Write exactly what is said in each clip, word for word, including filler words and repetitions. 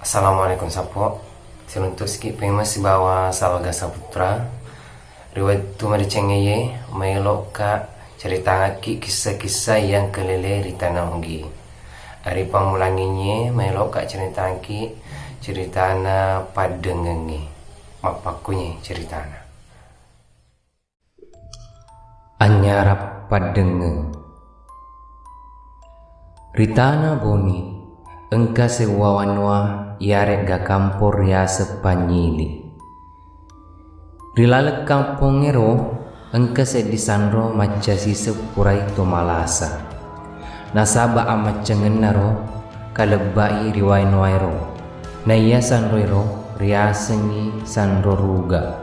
Assalamualaikum sappo. Siluntuski pemeng sibawa Salga Saputra. Ri wettu madecengngeye, maelokka ceritangakki kissa-kissa yang kelele ri Tana Ogi. Ari pammulangiye, maelokka ceritangki ceritana paddengengnge. Mappakkunye ceritana. Anynyarang paddengngeng. Ri Tana Boni, engka sewwa wanua iyare'ga kampong riaseng Panyili. Ri laleng kampongngero, engka seddi sanro macca siseng purai to malasa. Nasaba amaccangennaro kalebbai ri wae-, waero. Naiya sanroero riasengngi Sanro Ruga.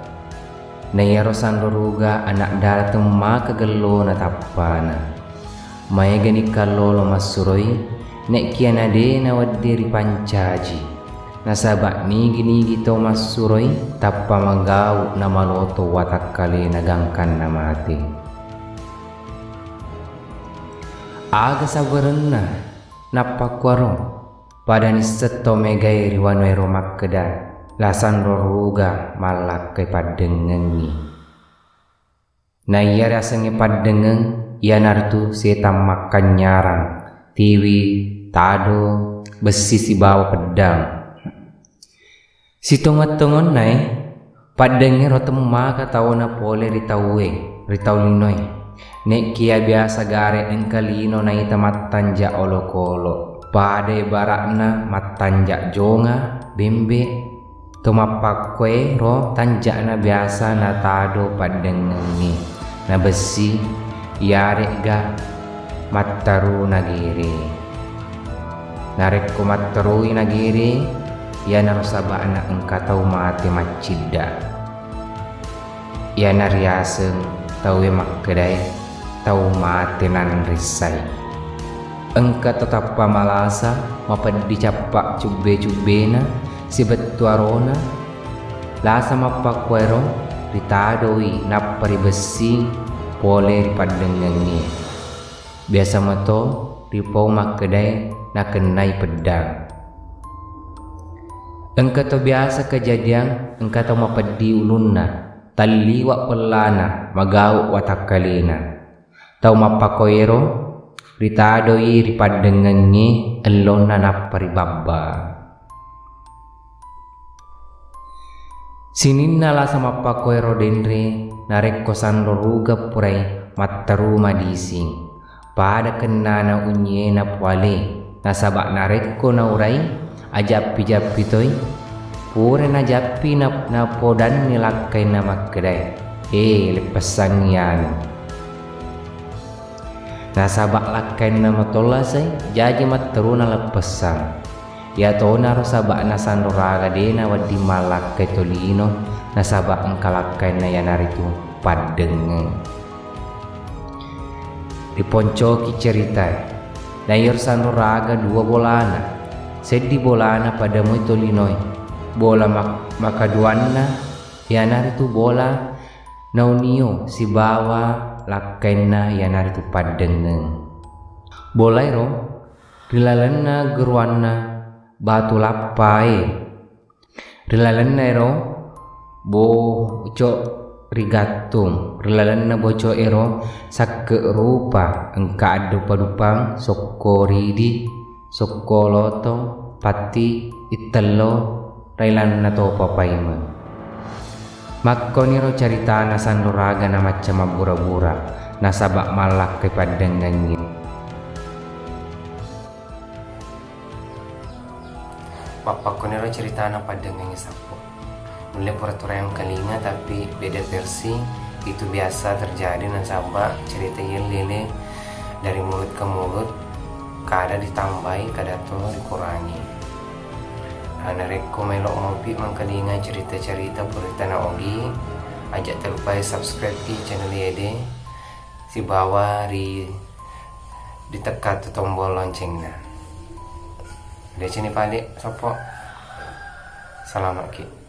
Naiyaro Sanro Ruga ana' dara temmaka gellona tappana. Maegani kallolo massuroi, ne'kiya nade nawedding ripancaji. Nasaba nigi-nigi to massuroi tappa magau namaloto watakkalena gangkanna mate. Aga sabarenna nappakkuaro? Pada nisseng to megae ri wanuero makkeda, La Sanro Ruga mallakkai paddengengngi. Naiya riasengnge paddengeng, iyanaritu setang makkannyarang, tiwi, tado, bessi sibawa peddang. Sitongeng-tongennae, paddengngero temmaka taona pole ri tauwe, ri tau linoe. Ne'kiya biasa gare engka lino naita mattanja olokolo. Pada ibara'na mattanja jonga, bembe. To mappakkoero tanja'na biasa natado paddengengnge, nabessi, iyare'ga matteru nagere. Narekko matterui nagere, iyanaro saba'na engka tau mate maccidda. Iyana riaseng tauwe makkedae tau mate nanrissai. Engka to tappa malasa mapeddi cappa cubbe-cubbena sibettu arona, lasa mappakkuaero ritadoi nappa ribessing pole ri paddengengnge. Biasa mato ripau makkedae nakennai peddang. Engka to biasa kejadian engka tau mapeddi ulunna, talliwa pellana, magau watakkalena. Tau mappakoero ritadoi ri paddengengnge ellonna nappa ribabba. Sininna lasa mappakoero denre, narekko sanro ruga purai matteru madising. Pada kennana unyiena puale, nasaba narekko naurai ajappi-jappi toi, pura najappi na-, napodanni lakkainna makkedae, "Eh, leppessangngi anu." Nasaba lakkainna matollasai, jaji matteruna leppessang. Iyatonaro saba'na sanro raga de nawedding mallakkai tolino, nasaba engka lakkainna iyanaritu paddengngeng. Riponcoki ceritae. Naiyaro sanro raga dua bolana. Seddi bolana pada moi tolinoe. Bola mak-, makaduanna iyanaritu bola naunio sibawa lakkainna iyanaritu paddengngeng. Bolaero ri lalenna geruanna Batu Lappae. Ri lalenna ero boco rigattung, ri lalenna boco ero sakke rupa engka addupa-dupang sokko ridi, sokko loto, patti, ittello, railanna topa paimeng. Makkoniro caritana sanro raga namacca mabbura-bura, nasaba mallakkai paddengngengngi. Mappakkoniro ceritana paddengengngi sappo. Nulle pura turayang kalinga, tapi beda versi. Itu biasa terjadi nasaba cerita yellele dari mulut ke mulut, kada ditambai, kada to dikurangi. Nah, narekko melo mopi mangkalinga cerita-cerita pura tana ogi, aja terlupai subscribe di channel ede sibawa ri ditekka tu tombol loncengna. Decini pale sappo. Salama'ki.